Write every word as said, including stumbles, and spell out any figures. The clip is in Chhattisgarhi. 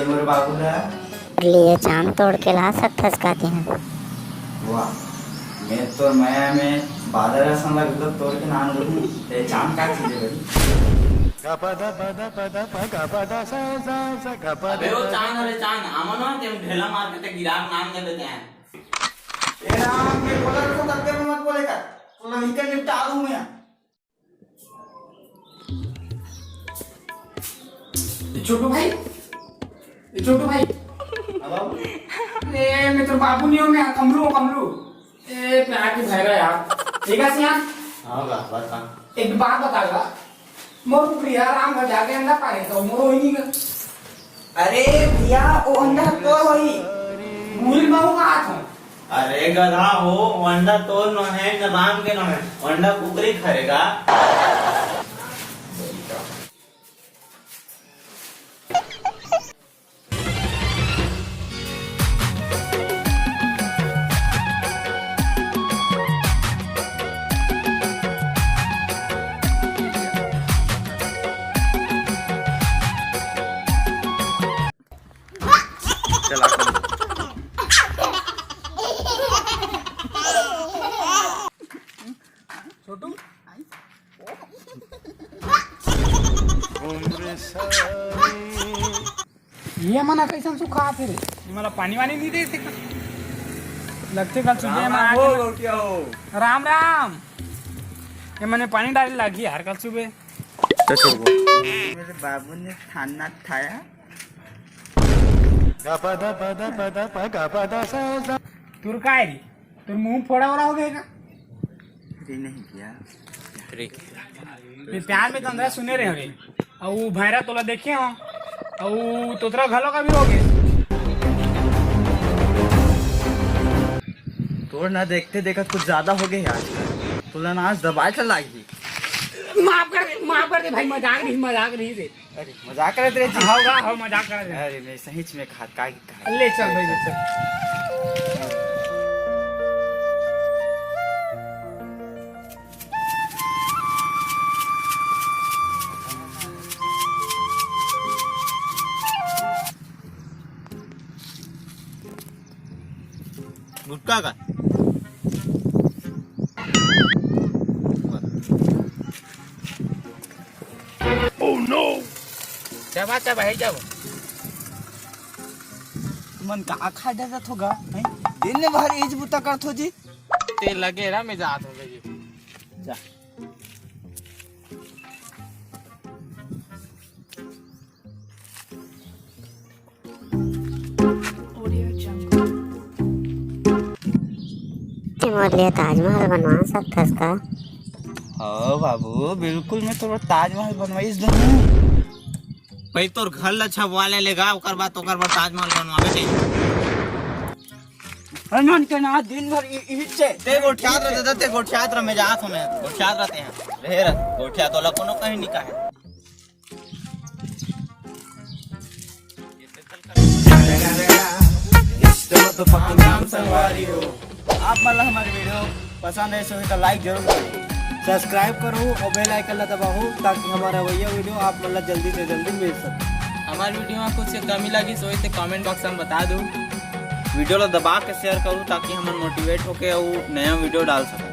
मोर बाबू ला लिए चांद तोड़ के ला सकथस का तेहा? वाह, मैं तो मया में बादर असन ला घलो तोड़ के लान लूं। ए चांद का चीज हे भाई? अबे वो चांद, अरे चांद, आमन हो, तेम ढेला मार के ते गिरा के लान देबे तें। ए राम, मैं बोला रखो तब के मैं मत बोले कर। तोला निकल निपटा दूं मैं। ए छोटू भाई, ए छोटू भाई। हाँ बाबू। ए, मैं तोर बाबू नहीं हूँ, मैं कमलू हूँ, कमलू। ए, प्यार की भैरा यार। ठीक है सियान? हाँ बा, बता। एक बात बतागा। मोर कुकरी यार राम घर जाके अंडा पारे तो मोर होई नहीं गा। अरे भैया, वो अंडा तो होई। मुहिल बाबू का हाथ हो। अरे गधा हो, वो अंडा तोर नो है, न राम के नो है। वो अंडा कुकरी खाएगा। चला। छोटू। ये मना कैसन सुखात हे रे? ये मला पानी वानी नहीं देते का? लगते कल सुबह राम में राम आके हो, ना गौटिया हो। राम राम। ये मने पानी डाले लागी यार कल सुबह। तो छोड़ वो। मेरे बाबू ने खाना खाया। तुर काय रे? तोर मुंह फोड़ा वोड़ा हो गया का? अरे नहीं भैया। ये प्यार में तो अंदर सुने रहे हो रे। अउ भैरा तोला देखे हो। अउ तोतरा घलो का भी हो गए। तोर ना देखते देखत कुछ ज्यादा हो गए आज। तोला ना आज दबाए चला ही। माफ कर दे, माफ कर दे भाई, मजाक नहीं, मजाक नहीं रे। अरे मजाक करत रहे जी। हाँ, हाँ, हाँ, मजाक करत रहे। अरे मैं सही में खात का, का ले चल भाई, ले चल। गुटखा का। Oh no! चबा, चबा, हे जाओ। तुमन का खा जात हो गा, हैं? दिन भर इज बुता करत हो जी। ते लगे रहा, मैं जात हो जी। जा। ते मोर लिए ताजमहल बनवा सकथस का? हाँ बाबू, बिल्कुल मैं तोर ताजमहल बनवाइस दूँ। भाई तोर घर ला छपवा ले लेगा, ओकर बाद ओकर बर ताजमहल बनवावे दे। अरे मन के ना दिन भर इ-, इही से। ते गोठियात रह दादा, ते गोठियात रह, मैं जात हूँ मैं, गोठियात रहते हैं। रहे रह, गोठिया तोला कोनो कहीं नहीं कहे। आप मन ला हमारे वीडियो पसंद आइस होही तो लाइक जरूर करो, सब्सक्राइब करो और बेल आइकन ला दबाओ, ताकि हमारा भैया वीडियो आप मन ला जल्दी से जल्दी मिल सके। हमारे वीडियो में कुछ कमी लगिस होही तो कमेंट बॉक्स में बता दो। वीडियो ला दबा के शेयर करो, ताकि हमन मोटिवेट होके अउ नया वीडियो डाल सके।